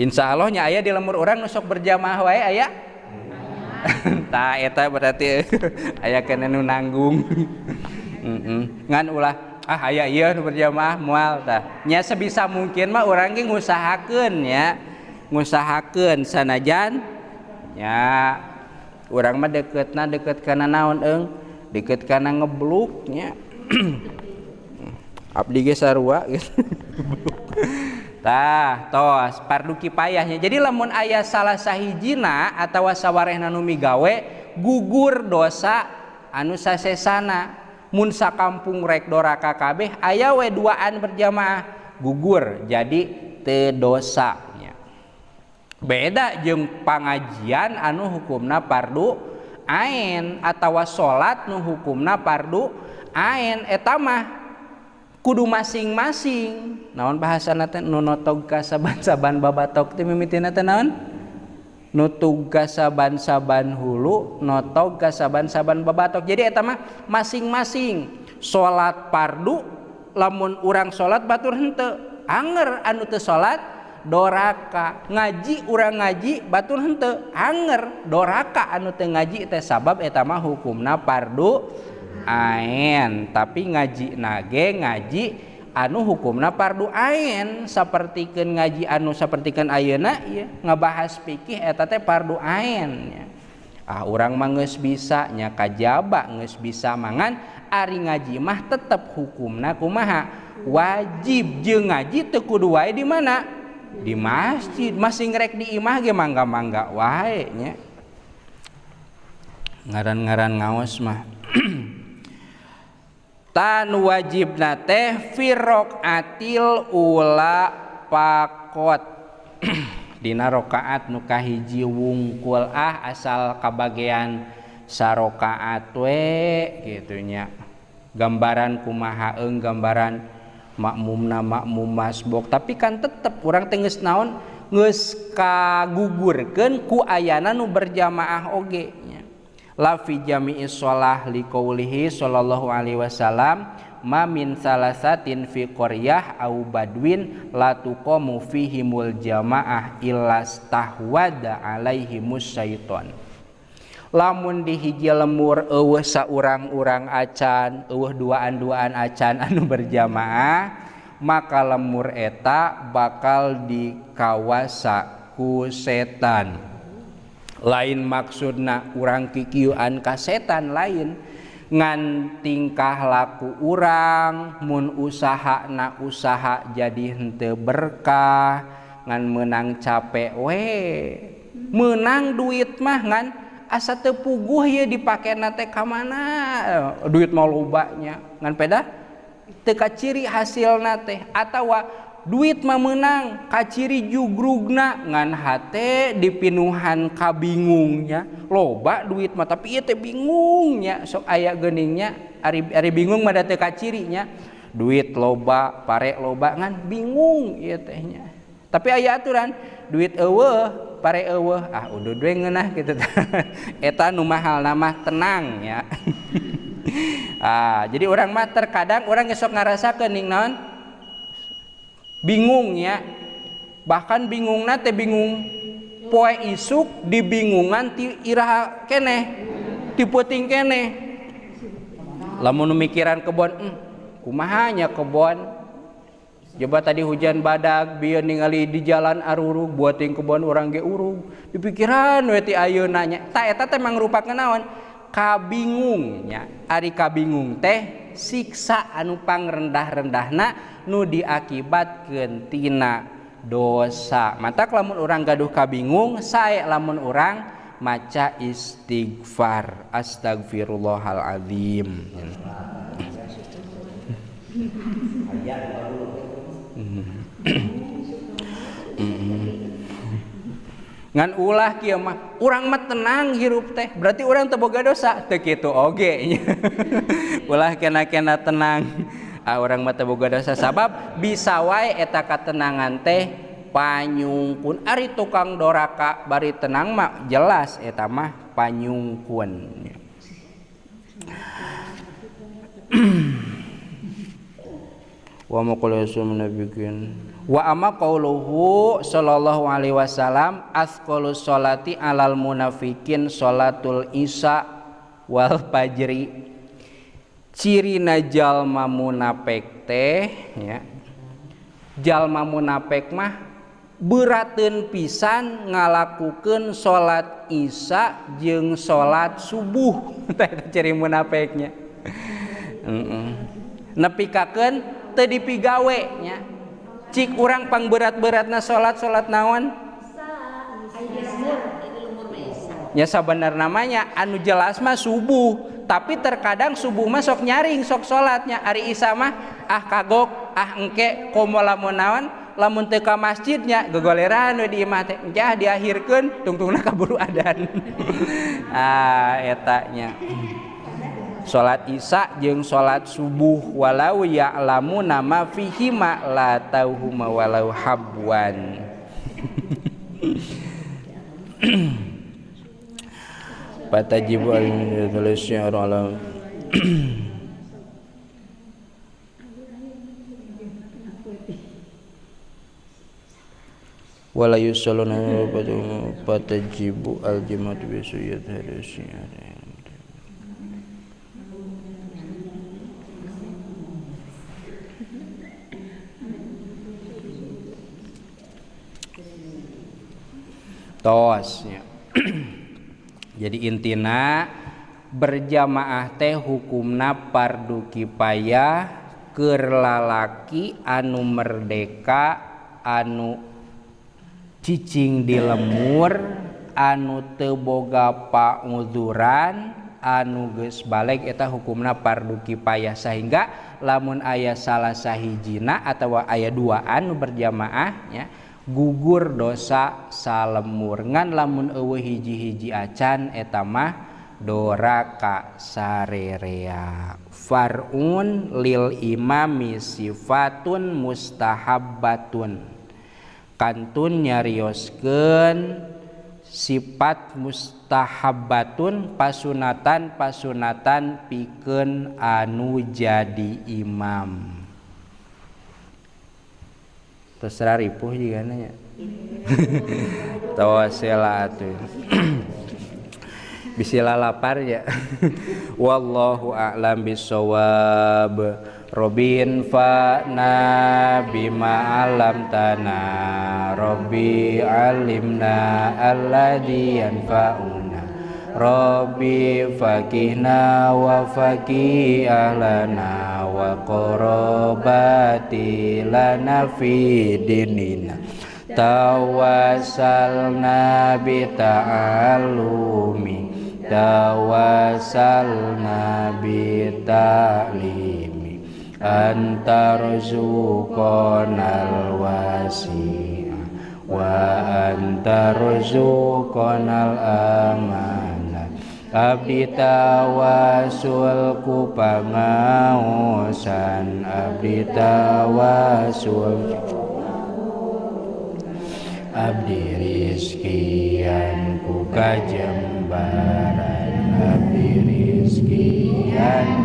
Insya Allah nya aya di lemur urang nu sok berjamaah wae aya. Tah eta berarti aya keneh nu nanggung. Ngan ulah ah aya ieu nu berjamaah moal tah. Nya sebisa mungkin mah urang ge ngusahakeun nya. Ngusahakeun sanajan nya urang mah deketna deket kana naon eung? Deket kana ngebluk nya. Abdi ge sarua gitu. Tah tos fardu kifayahnya. Jadi lamun aya salah sahijina atawa sawarehna nu migawe gugur dosa anu sasesana. Mun sakampung rek doraka kabeh aya we duaan berjamaah gugur jadi teu dosa nya. Beda jeung pangajian anu hukumna fardu ain atawa salat nu hukumna fardu ain eta mah kudu masing-masing. Naon bahasana teh nu notog ka saban-saban babatok teh mimitina teh naon? Nutug ka saban-saban hulu, notog ka saban-saban babatok. Jadi eta mah masing-masing. Salat fardu lamun urang salat batur henteu, anger anu teu salat doraka. Ngaji urang ngaji batur henteu, anger doraka anu teu ngaji teh sabab eta mah hukumna fardu ain. Tapi ngaji nage ngaji anu hukumna fardu ain sapertikeun ngaji anu sapertikeun ayeuna ieu ngabahas fikih eta teh fardu ain nya. Ah urang mah geus bisa nya kajaba geus bisa mangan ari ngaji mah tetep hukumna kumaha wajib. Jeung ngaji teu kudu wae di mana? Di masjid. Masih ngrek di imah ge mangga-mangga wae nya. Ngaran-ngaran ngaos mah. Tan wajibna teh fi raqatil ula pakot. Dina rakaat nu kahiji wungkul ah asal kabagean sarakaat we kitu nya. Gambaran kumaha eung gambaran makmumna makmum masbuk tapi kan tetep urang teh geus naon geus kagugurkeun ku ayana nu berjamaah oge nya. La fi jami'is shalah liqaulihi sallallahu alaihi wasallam ma min salasatin fi qaryah au badwin la tuqamu fihimul jamaah illa stahwada alaihimus syaiton. Lamun di hiji lemur eueuh saurang-urang acan, eueuh duaan-duaan acan anu berjamaah, maka lemur eta bakal dikawasa ku setan. Lain maksudna urang kikieuan ka setan lain, ngan tingkah laku urang mun usahana usaha jadi henteu berkah, ngan meunang capek we, meunang duit mah ngan asa teu puguh ieu dipakena teh ka mana, duit mah loba nya ngan peda teu kaciri hasilna teh, atawa duit mah meunang kaciri jugrugna ngan hate dipinuhan kabingungnya, loba duit mah tapi ieu teh bingungnya sok aya geuningnya ari bingung mah da teu kacirinya, duit loba pare loba ngan bingung ieu teh nya. Tapi aya aturan duit eueuh pare eueuh ah udud we ngeunah kitu. Eta nu mahalna mah tenang ya. Ah, jadi urang mah terkadang urang ge sok ngarasakeun ning naon bingung ya, bahkan bingungna teh bingung poe isuk dibingungan ti iraha keneh ti peuting keneh. Lamun mikiran kebon, kumaha nya kebon, coba tadi hujan badag bieu ningali di jalan arurug buating kebon urang ge urug dipikiran we ti ayeuna nya. Ta eta teh mangrupakeun naon kabingung nya. Ari kabingung teh siksa anu pangrendah-rendahna nu diakibatkeun tina dosa. Matak lamun urang gaduh kabingung sae lamun urang maca istighfar astagfirullahaladzim. Ngan ulah kieu mah urang mah tenang hirup teh berarti urang teu boga dosa teu kitu oge. Ulah kena-kena tenang ah urang mah teu boga dosa sabab bisa wae eta katenangan teh panyungkun. Ari tukang doraka bari tenang mah jelas eta mah panyungkun. Wa maqalasu munafiqin wa amma qauluhu sallallahu alaihi wasallam asqalu sholati alal munafiqin sholatul isya wal fajri. Cirina jalma munafik teh ya, jalma munafik mah berateun pisan ngalakukeun salat isya jeung salat subuh. Tah eta ciri munafiknya. Nepikakeun teu dipigawe nya. Cik urang pangberat-beratna salat-salat naon? Ya sabenerna namanya anu jelas mah subuh, tapi terkadang subuh mah sok nyaring sok salatnya. Ari isya mah ah kagok, ah engke komo lamun naon, lamun teu ka masjidnya gegoleran we di imah teh. Engke ah diakhirkeun tungtungna kaburu adan. Ah eta nya. Salat isya jeung salat subuh walau ya'lamu nama fihi ma la tauhuma walau habwan. Patajibu al-syara wala yusalluna patajibu al-jamaatu bi suyyat hadis. Tos ya. Jadi intina berjamaah teh hukumna fardu kifayah keur lalaki anu merdeka, anu cicing di lemur, anu teu boga pauzuran, anu geus baleg eta hukumna fardu kifayah, sehingga lamun aya salah sahijina atawa aya duaan nu berjamaah ya gugur dosa salemur. Ngan lamun eueuh hiji-hiji acan eta mah doraka sarerea. Far'un lil imami sifatun mustahabbatun, kantun nyarioskeun sifat mustahabbatun pasunatan pasunatan pikeun anu jadi imam. Terserah ripuh juga nanya. Tos lah atuh. Bisi lalapar ya. Wallahu a'lam bissawab. Robin fa'na bima 'allamtana, Rabbi 'allimna alladzi yanfa'una, Rabbi faqihna wa faqih ahlana wa qarabati lana fi dinina, tawassalna bi ta'allumi, tawassalna bi ta'limi, anta rzuqanal wasi'a wa anta rzuqanal amana. Abdi tawasul ku pangaosan, abdi tawasul, abdi rizkian ku kajembaran, abdi rizkian